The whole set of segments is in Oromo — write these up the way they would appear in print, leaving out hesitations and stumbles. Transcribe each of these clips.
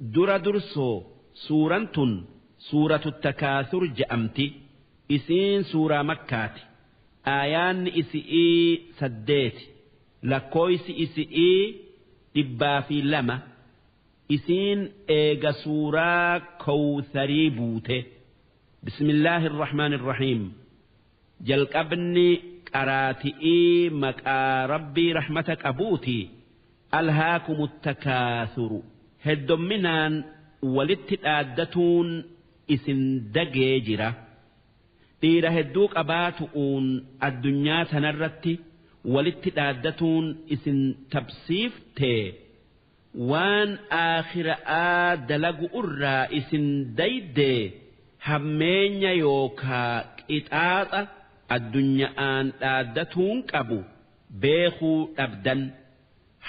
Dura dursoo suuraan tun Suuratu Takaasur je'amti. Isiin suuraa Makkaati. Aayaanni isi'ii 8. Lakkooysi isi'ii 102. Isiin eega suuraa Kowtharii buute. Bismillaahi irrahmaani irrahiim. Jalqabni qaraati'ii maqaa Rabbii rahmata qabuuti. Alhaakumu takaasuru. Heddomminaan walitti dhaaddatuun isin dagee jira. Dhiira hedduu qabaatu'uun addunyaa tanarratti walitti dhaaddatuun isin tabsiiftee waan aakhira'aa dalagu'urraa isin daydee hammeenya yookaa qixaaxa addunya'aan dhaaddatuun qabu beekhuu dhabdan.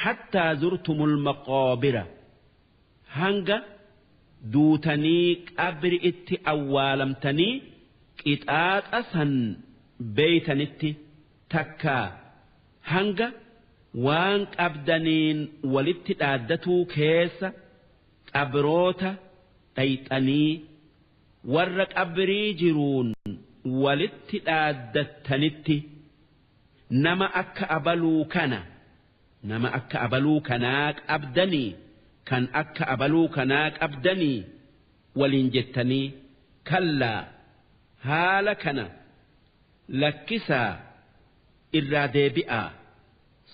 Hattaa zurtumul maqaabira. Hanga duutanii qabri'itti awwaalamtanii qixaaxa san beeytanitti takkaa hanga waan qabdaniin walitti dhaaddatuu keessa qabroota dhayxanii warra qabrii jiruun walitti dhaaddattanitti nama akka abaluu kana nama akka abaluu kanaa qabdanii kan akka abaluu kanaa qabdanii waliin jettanii kallaa haala kana lakkisaa irraa deebi'aa.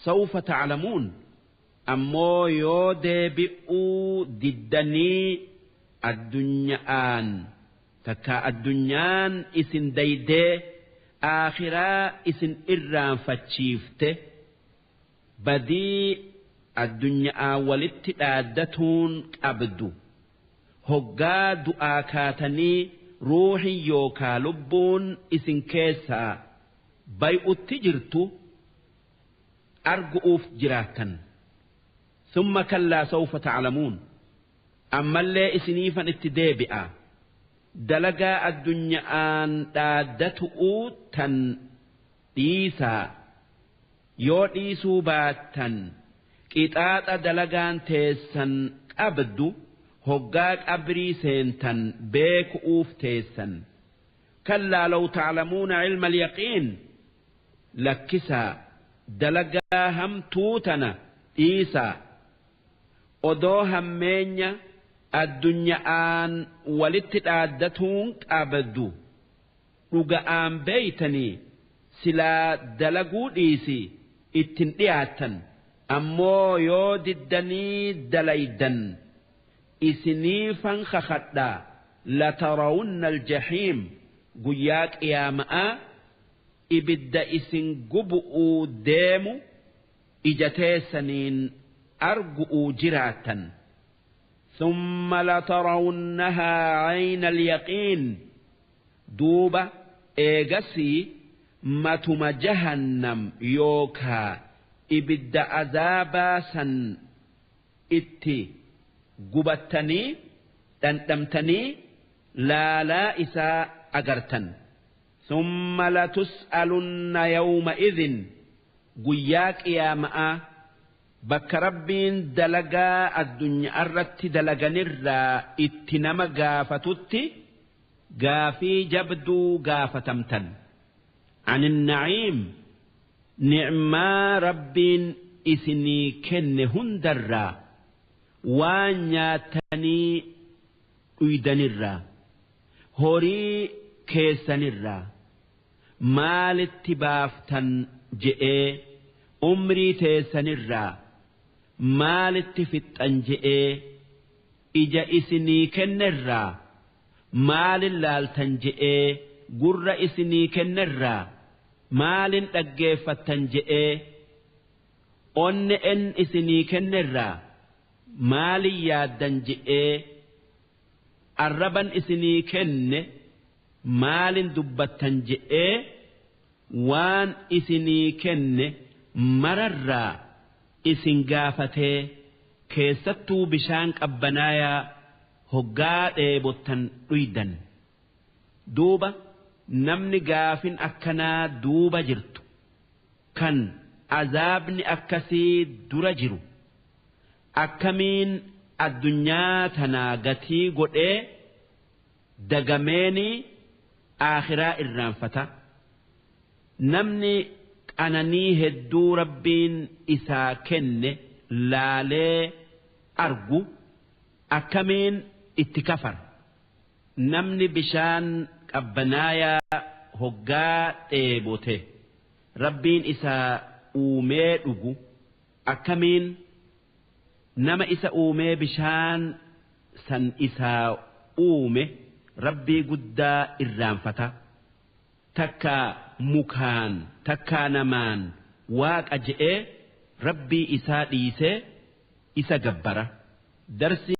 Sawfa ta'lamuun ammoo yoo deebi'uu diddanii addunya'aan takkaa addunyaan isin daydee aakhiraa isin irraanfachiifte badii addunya'aa walitti dhaaddatuun qabdu hoggaa du'aa kaatanii ruuhin yookaa lubbuun isin keessaa bay'utti jirtu argu'uuf jiraattan. Summa kallaa sawfa ta'lamuun ammallee isiniifan itti deebi'a. Dalagaa addunya'aan dhaaddatu'uu tan dhiisaa yoo dhiisuu baattan qixaaxa dalagaan teessan qabdu hoggaa qabrii seentan beeku'uuf teessan. Kallaa law ta'lamuuna ilma alyaqiin lakkisaa dalagaa hamtuu tana dhiisaa odoo hammeenya addunya'aan walitti dhaaddatuun qabdu dhuga'aan beeytanii silaa dalaguu dhiisi ittin dhiyaattan ammoo yoo diddanii dalaydan isiniifan kakadhaa latarawunna aljahiim guyyaa qiyaama'aa ibidda isin gubu'uu deemu ija teessaniin argu'uu jiraattan. Thumma latarawunnahaa ayna alyaqiin duuba eegasii matuma jahannam yookaa ibidda azaabaa san itti gubattanii dhandhamtanii laalaa isaa agartan. Thumma latus'alunna yawma idhin guyyaa qiyaama'aa bakka Rabbiin dalagaa addunyaa irratti dalaganirraa itti nama gaafatutti gaafii jabduu gaafatamtan. Anin na'iim ni'maa Rabbiin isinii kenne hundarraa waan nyaatanii dhuydanirraa horii keessanirraa maalitti baaftan je'ee umrii teessanirraa maalitti fixxan je'ee ija isinii kennerraa maalin laaltan je'ee gurra isinii kennerraa maalin dhaggeeffattan je'ee onne en isinii kennerraa maalin yaaddan je'ee arraban isinii kenne maalin dubbattan je'ee waan isinii kenne mararraa isin gaafatee keessattuu bishaan qabbanaayaa hoggaa dheebottan dhuydan. Duuba namni gaafin akkanaa duuba jirtu kan azaabni akkasii dura jiru akkamiin Addunyaa tanaa gatii godhee dagameeni aakhiraa irraanfata. Namni qananii hedduu Rabbiin isaa kenne laalee argu akkamiin itti kafara? Namni bishaan qabbanaayaa hoggaa dheebote Rabbiin isaa uumee dhugu akkamiin nama isa uumee bishaan san isaa uume Rabbii guddaa irraanfata? Takkaa mukaan takkaa namaan waaqa je'ee Rabbii isaa dhiisee isa gabbara. Darsi.